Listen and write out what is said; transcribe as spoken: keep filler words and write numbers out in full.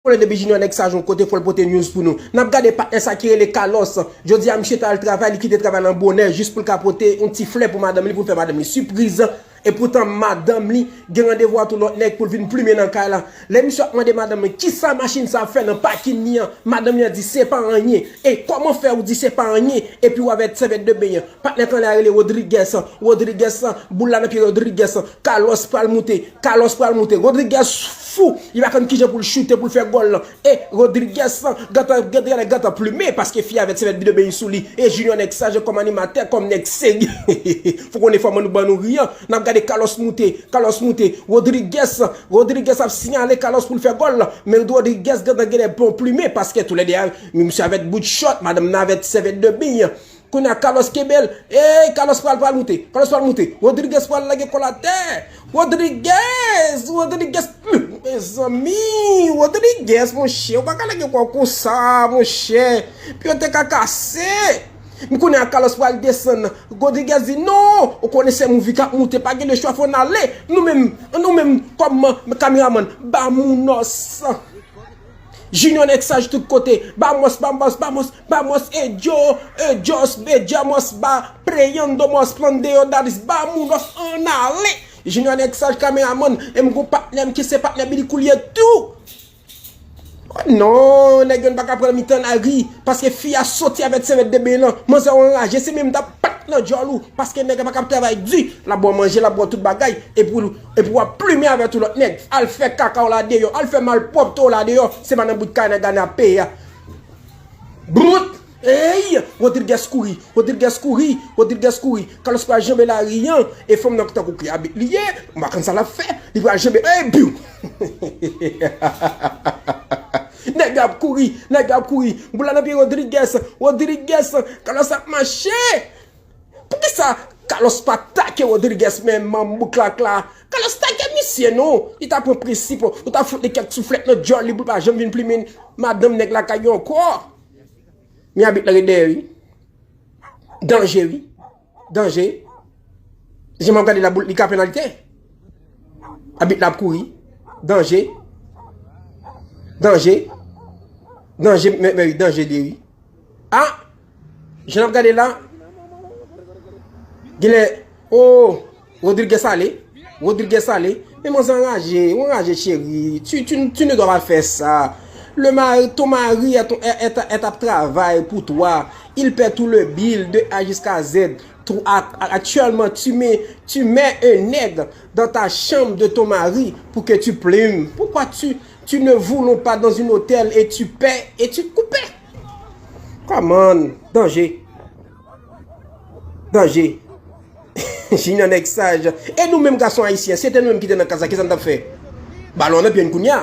Konnen depi Junior Nèg Saj yon kote, fò l pote news pou nou. N ap gade patnè sa ki rele Carlos. Jodi a, misye t al travay, li kite travay lan bonè jis pou l ka pote yon ti flè pou madanm li, pou l fè madanm li sipriz. Epoutan, madanm li gen randevou a tou lòt nèg pou l vin plimen nan kay la. Lè misye ap mande madanm li kisa machin sa ap fè nan pakin li an, madanm li an di se pa anyen. E kòman fè ou di se pa anyen, epi w avèk sèvyèt de beny an? Patnè tan la rele Rodriguez. Rodriguez, boul la nan pye Rodriguez. Carlos pral moute. Carlos pral moute. Rodriguez fou. Li pa konn kijan pou l choute, pou l fè gòl lan. E Rodriguez, gentan, gentan, gentan plimen, paske fi avèk sèvyèt de beny sou li. E Junior Nèg Saj kòm animatè, kòm nèg serye. Fò konnen fò nou ban nou ri an. N ap gade Carlos moute. Carlos moute. Rodriguez. Rodriguez ap siyale Carlos pou l fè gòl lan. Men Rodriguez gentan gen de bon plimen, paske toulède a, misye avèk bout chòt, madanm nan avèk sèvyèt de beny. Kounye a Carlos kenbe l. Ey, Carlos pral, pral moute. Carlos pral moute. Rodriguez pral lage kò l atè. Rodriguez! Rodriguez! Mezanmi! Rodriguez, monchè, ou pa ka lage kò w konsa, monchè. Pye w te ka kase. Men kounye a Carlos pral desann. Rodriguez di, non! Ou konnen se movie k ap moute, pa gen lechwa, fò n ale. Nou menm, nou menm, kòm kameramann, ba moun nòs. Junior Nèg Saj tout kote. Bamos, Bamos, Bamos, Bamos, e Djo, e Djos, e Djamos, ba Preyando, Mos, Plandeo, Dadis, Bamounos, ann ale. Junior Nèg Saj kameramann, e m gon patnè m ki se patnè Billy Cool ye tou. Oh non, nèg yo n pa ka pran mitan lari, paske fi a soti avèk sèvyèt de beny lan. Manzè ou anraje, se menm t ap pat nan djòl ou, paske nèg la pa ka ap travay di, l ap ba w manje, l ap ba w tout bagay, epi w Epi w ap plimen avèk tout lòt nèg. Al fè kaka w la deyò. Al fè malpwòpte w la deyò. Se pa nan bout kay nan gade ap peye a. Brout! Ey! Rodriguez kouri. Rodriguez kouri. Rodriguez kouri. Carlos pral janbe lari an. E fanm nan tankou ki abit li ye. M pa konn sa l ap fè. Li pral janbe. Ey! Biw! Nèg ap kouri. Nèg ap kouri. Boul la nan pye Rodriguez. Rodriguez. Carlos ap mache. Poukisa Carlos pa take Rodriguez menm, manm bouklak la? Carlos take misye non. Li ta pran prensip, ou ta fout li kèk souflèt nan djòl li pou l pa janm vin plimen madanm nèg lakay yo ankò. Men abit la ret dèyè wi. Danje wi. Danje. Jan m ap gade la boul, li ka penalite. Abit la ap kouri. Danje. Danje. Danje, men, men wi, danje li ye wi. Ah! Jan n ap gade la. Genlè, oh, Rodriguez ale. Rodriguez ale. Men manzè anraje, ou anraje cheri. Tu, tu, tu ne dois pas faire ça. Le mari, ton mari est, ton, est, est, est à travail pour toi. Il paie tout le bill de A jusqu'à Z. Tout, a, a, actuellement, tu mets, tu mets un nègre dans ta chambre de ton mari pour que tu plumes. Pourquoi tu, tu ne voulons pas dans un hôtel et tu paies et tu coupes? Come on, danje. Danje. Junior Nèg Saj. E nou menm gason ayisyen, si se te nou menm ki te nan kaz la, kisa n t ap fè? Balon nan pye n kounye a.